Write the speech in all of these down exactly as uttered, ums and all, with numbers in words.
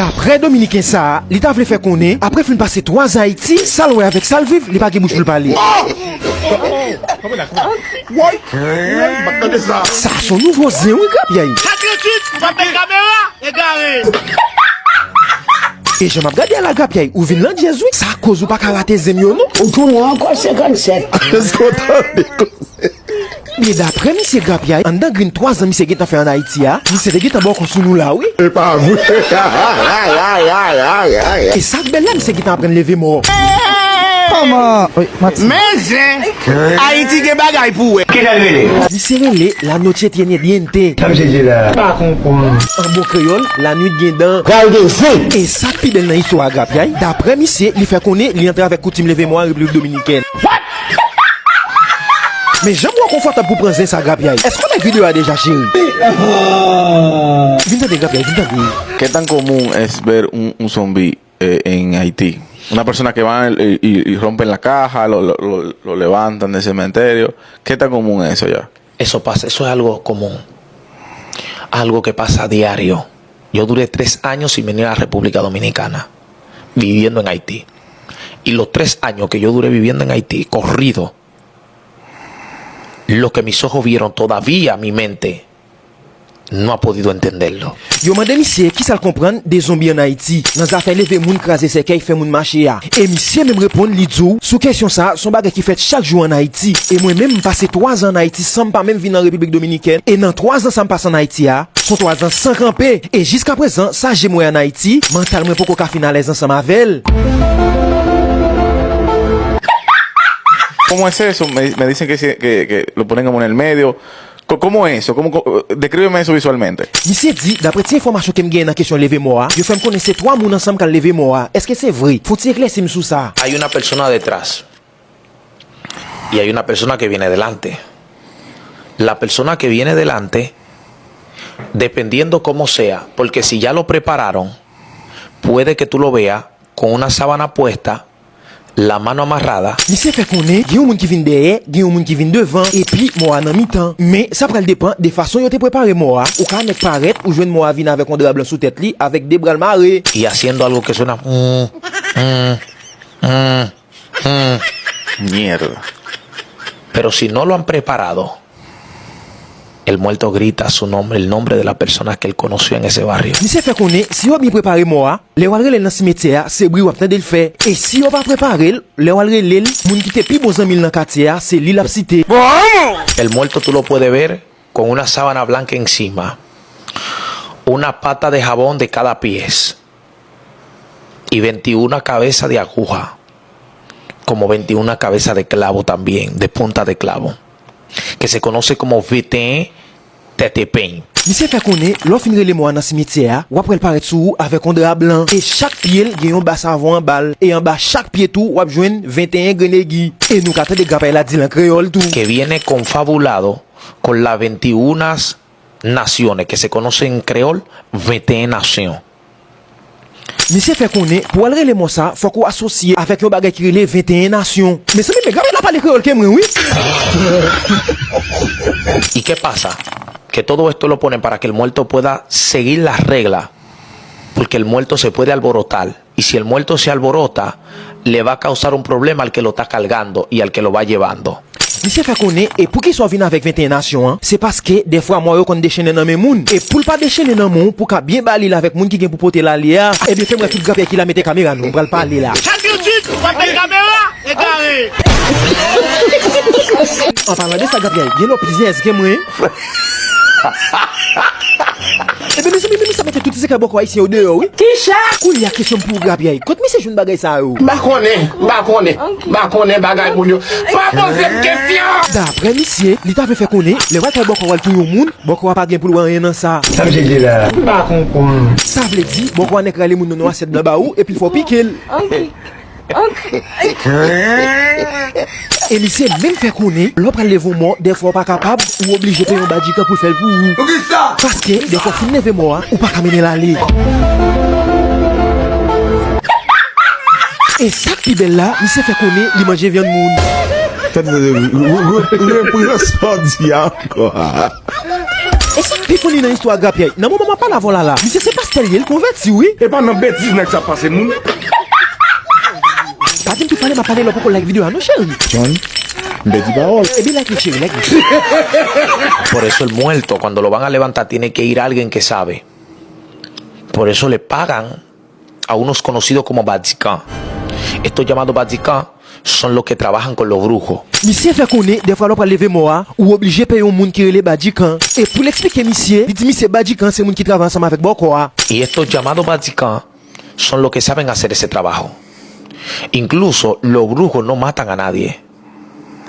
Daprè Dominiken sa a, li ta vle fè konnen, apre fin pase twa zan Ayiti, sa l wè avèk sa l viv, li pa gen bouch pou l pale. Sa se yon nouvo zen wi, grapyay. Sa tout de suite, ou pa pè kamera, egare. E jan m ap gade a la, grapyay, ou vin landjèz wi. Sa koz ou pa ka rate zen m yo non. Ou tounen ankò senkannsèt. Èske w tande? Men daprè misye, grapyay, anndan grenn twa zan misye gentan fè ann Ayiti a, misye te gentan bòkò sou nou la wi. E pa vre. E sa k bèl la, misye gentan aprann leve mò. Kòman? Wi, manti. Men zen, Ayiti gen bagay pou wè. Kisa l rele? Misye rele La Noche Tiene Diente. Sa misye di la? Pa konprann. An bon kreyòl, lannuit gen dan. Pral gen zen. E sa k pi bèl nan istwa a, grapyay, daprè misye, li fè konnen li antre avèk koutim leve mò an Repiblik Dominikèn. Men jan m wè w konfòtab pou pran zen sa, grapyay, èske w like videyo a deja, cheri? Vin tande, grapyay, vin tande. ¿Qué tan común es ver un, un zombie, eh, en Haití? Una persona que va y, y- y rompen la caja, lo, lo- lo- lo levantan del cementerio. ¿Qué tan común es eso ya? Eso pasa, eso es algo común, algo que pasa a diario. Yo duré tres años sin venir a la República Dominicana, viviendo en Haití. Y los tres años que yo duré viviendo en Haití, corrido, lo que mis ojos vieron todavía mi mente no ha podido entenderlo. Yo mande misye kisa l konprann de zonbi ann Ayiti, nan zafè leve moun, kraze sèkèy, fè moun mache a. E misye menm reponn, li di w, sou kesyon sa a, se yon bagay ki fèt chak jou ann Ayiti. E mwen menm, m pase twa zan ann Ayiti san m pa menm vin an Repiblik Dominikèn. E nan twa zan sa m pase ann Ayiti a, se yon twa zan san kanpe. E jiskaprezan, sa je m wè ann Ayiti, mantal mwen poko ka fin alèz ansanm avè l. ¿Cómo es eso? Me, me dicen que, se- que, que lo ponen como en el medio. Co- ¿Cómo es eso? ¿Cómo, co- descríbeme eso visualmente. Misye di, daprè ti enfòmasyon ke m genyen nan kesyon leve mò a, yo fè m konnen se twa moun ansanm k al leve mò a. Èske se vre? Fò w ti eklèsi m sou sa. Hay una persona detrás y hay una persona que viene delante. La persona que viene delante, dependiendo cómo sea, porque si ya lo prepararon, puede que tú lo veas con una sábana puesta, la mano amarrada. Misye fè konnen gen yon moun ki vin dèyè, gen yon moun ki vin devan, epi mò a nan mitan. Men sa pral depann de fason yo te prepare mò a. Ou ka nèk parèt, ou jwenn mò a vin avèk yon dra blan sou tèt li, avèk de bra l mare. Y haciendo algo que suena, mm, mm, mm, mm. Mierda. Pero si no lo han preparado, el muerto grita su nombre, el nombre de la persona que él conoció en ese barrio. Misye fè konnen, si yo byen prepare mò a, lè w al rele l nan simetyè a, se bri w ap tande l fè. E si yo pa prepare l, lè w al rele l, moun ki te pi bon zanmi l nan katye a, se li l ap site. El muerto tú lo puedes ver con una sábana blanca encima, una pata de jabón de cada pies y veintiuna cabezas de aguja, como veintiuna cabezas de clavo también, de punta de clavo, que se conoce como veintiún tèt de peine. Misye fè konnen, lè w fin rele mò a nan simetyè a, w ap wè l parèt sou ou avèk yon dra blan. E chak pye l gen yon ba savon anba l. E anba chak pye tou, w ap jwenn venteyen grenn egi. E nou ka tande grapyay la di l an kreyòl tou. Que viene confabulado con las veintiuna naciones, que se conoce en creol, veintiún nación. Misye fè konnen, pou w al rele mò sa, fòk ou asosye avèk yon bagay ki rele venteyen nasyon. Mezanmi, men grapyay la pale kreyòl ke mwen, wi. ¿Y qué pasa? Que todo esto lo ponen para que el muerto pueda seguir las reglas, porque el muerto se puede alborotar. Y si el muerto se alborota, le va a causar un problema al que lo está cargando y al que lo va llevando. Misye fè konnen, e poukisa w vin avèk venteyen nasyon an, se paske dèfwa mò yo konn dechennen nan men moun. E pou l pa dechennen nan men w, pou w ka byen ba li l avèk moun ki gen pou pote l ale a, ebyen fè m wè tout grapyay ki la mete kamera non, m pral pale la. Chak yon tit, w ap met kamera, egare. An palan de sa, grapyay, gen lòt plizyè èske mwen. Ebyen, mezanmi, men sa mete tout ti sekrè bòkò ayisyen yo deyò, wi. Kicha? Koulye a kesyon m pou w, grapyay. Kot misye jwenn bagay sa yo? M pa konnen, m pa konnen, m pa konnen bagay moun yo. Pa poze m kesyon! Daprè misye, li ta vle fè konnen, lè w al kay bòkò w al touye yon moun, bòkò a pa gen pou l wè anyen nan sa. Sa misye di la? M pa konprann. Sa vle di, bòkò a nèk rale moun nan yon asyèt blan ba ou, epi l fè w pike l. Ok. Ok. E misye menm fè konnen, lè w pral leve yon mò, dèfwa w pa kapab, ou oblije peye yon badjikan pou l fè l pou ou. Poukisa? Paske, dèfwa w fin leve mò a, ou pa ka mennen l ale. E sa k pi bèl la, misye fè konnen li manje vyann moun. Tande, repran sa w di a ankò. Sa k pi funny nan istwa grapyay, nan moman m ap pale avè w la la, misye se pastè l ye, l konvèti wi. E pa nan betiz nèg sa pase moun. Pa di m tout pale m ap pale lè w poko like videyo a non, cheri. John, m pèdi pawòl. Ebyen like li, cheri, like li. Por eso el muerto, cuando lo van a levantar, tiene que ir alguien que sabe. Por eso le pagan a unos conocidos como Bajikan. Estos llamados Bajikan son los que trabajan con los brujos. Misye fè konnen dèfwa lè w pral leve mò a, ou oblije peye yon moun ki rele Bajikan. E pou l eksplike misye, li di misye Bajikan se moun ki travay ansanm avèk bòkò a. Y estos llamados Bajikan son los que saben hacer ese trabajo. Incluso los brujos no matan a nadie.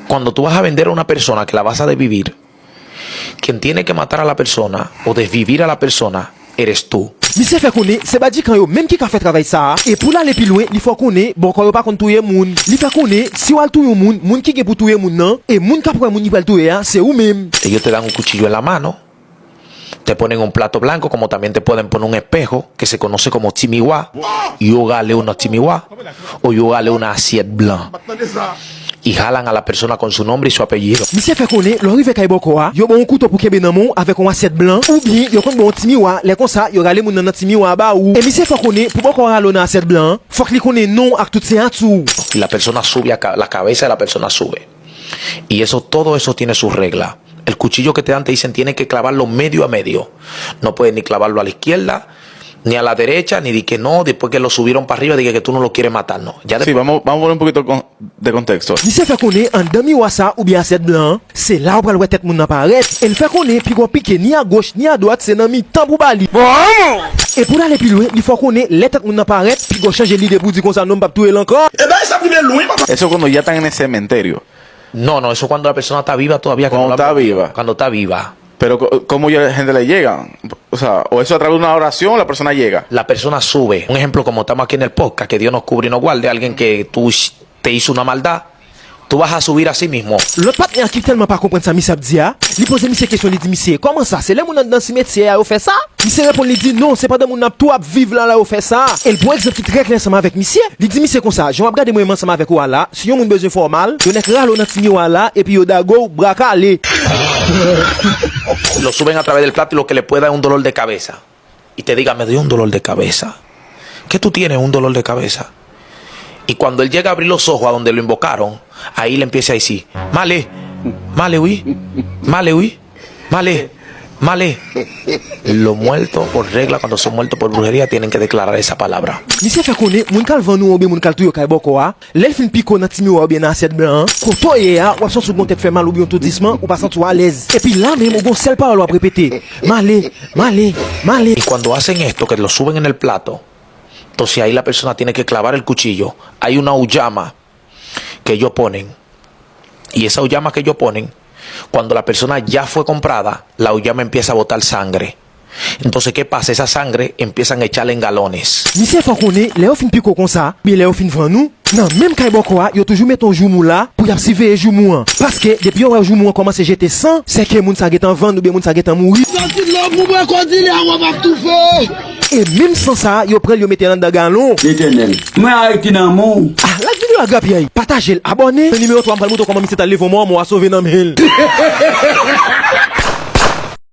Cuando tú vas a vender a una persona que la vas a desvivir, quien tiene que matar a la persona o desvivir a la persona eres tú. Misye fè konnen se Bajikan yo menm ki ka fè travay sa a. E pou l ale pi lwen, li fè w konnen bòkò yo pa konn touye moun. Li fè konnen si w al touye yon moun, moun ki gen pou touye moun nan, e moun k ap wè moun li pral touye a, se ou menm. Ellos te dan un cuchillo en la mano, te ponen un plato blanco, como también te pueden poner un espejo, que se conoce como timiwa. Yo rale w nan timiwa, o yo rale w nan asyèt blan. Y jalan a la persona con su nombre y su apellido. Misye fè konnen lè w rive kay bòkò a, yo ba w yon kouto pou kenbe nan men w avèk yon asyèt blan, oubyen yo konn ba w yon timiwa, lè konsa yo rale moun nan nan timiwa a ba ou. E misye fè konnen pou bòkò a rale w nan asyèt blan an, fòk li konnen non w ak tout siyati w. Y la persona sube a ca-, la cabeza de la persona sube. Y eso, todo eso tiene su regla. El cuchillo que te dan te dicen tiene que clavarlo medio a medio. No puede ni clavarlo a la izquierda, ni a la derecha, ni di que no, después que lo subieron para arriba, diga que tú no lo quieres matar, no. Ya Sí, después vamos, vamos a poner un poquito con- de contexto. Misye fè konnen anndan miwa sa oubyen asyèt blan an, se la w pral wè tèt moun nan parèt. E l fè konnen pi gwo pike ni agoch ni adwat se nan mitan pou ba li. E pou l ale pi lwen, li fè w konnen lè tèt moun nan parèt, pi gwo chanje lide pou di konsa non m p ap touye l ankò. E bagay sa ap rive lwen papa. Eso cuando ya están en el cementerio. No, no, eso cuando la persona está viva todavía, que no Cuando la está viva. Cuando está viva. Pero co- ¿cómo yo- la gente le llega? O sea, o eso a través de una oración la persona llega. La persona sube. Un ejemplo, como estamos aquí en el podcast, que Dios nos cubre y nos guarde, alguien que tú te hizo una maldad, tú vas a subir así mismo. Lòt patnè a ki tèlman pa konprann sa misye ap di a, li poze misye kesyon, li di misye, kòman sa, se lè moun anndan simetyè a yo fè sa? Misye reponn li di non, se pandan moun nan ap tou ap viv la la yo fè sa. E l pran egzanp ki trè klè ansanm avèk misye. Li di misye konsa, jan w ap gade mwen menm ansanm avèk ou a la, si yon moun bezwen fè w mal, yo nèk rale w nan ti miwa la epi yo dage w bra kale. Lo suben a través del plato y lo que le puede dar un dolor de cabeza. Y te diga, me dio un dolor de cabeza. ¿Qué tú tienes? Un dolor de cabeza. Y cuando él llega a abrir los ojos a donde lo invocaron, ahí le empieza a decir, male, male, oui, male, oui, male, male. Los muertos por regla, cuando son muertos por brujería, tienen que declarar esa palabra. Misye fè konnen moun k al vann ou oubyen moun k al touye w kay bòkò a, lè l fin pike w nan ti miwa oubyen nan asyèt blan an, kote w ye a, w ap santi w gen yon tèt fè mal oubyen w toudisman, ou pa santi w alèz. Epi la menm, ou gen yon sèl pawòl w ap repete, male, male, male. Y cuando hacen esto, que lo suben en el plato, entonces ahí la persona tiene que clavar el cuchillo. Hay una auyama que ellos ponen. Y esa auyama que ellos ponen, cuando la persona ya fue comprada, la auyama empieza a botar sangre. Entonces, ¿qué pasa? Esa sangre empiezan a echarla en galones. Misye fè w konnen, lè yo fin pike w konsa, oubyen lè yo fin vann ou, nan menm kay bòkò a, yo toujou mete yon joumou la pou y ap siveye joumou an. Paske, depi yo wè joumou an kòmanse jete san, se ke moun sa gentan vann oubyen moun sa gentan mouri. Sòti dlo pou mwen, Kòdilya, mwen p ap toufe. E menm san sa a, yo pran l, yo mete l anndan galon. Letènèl, mwen arete nan men w. Ah, like videyo a grapyay, pataje l, abòne. Nan nimewo twa, m pral montre w kòman misye t al leve yon mò, mò a sove nan men l.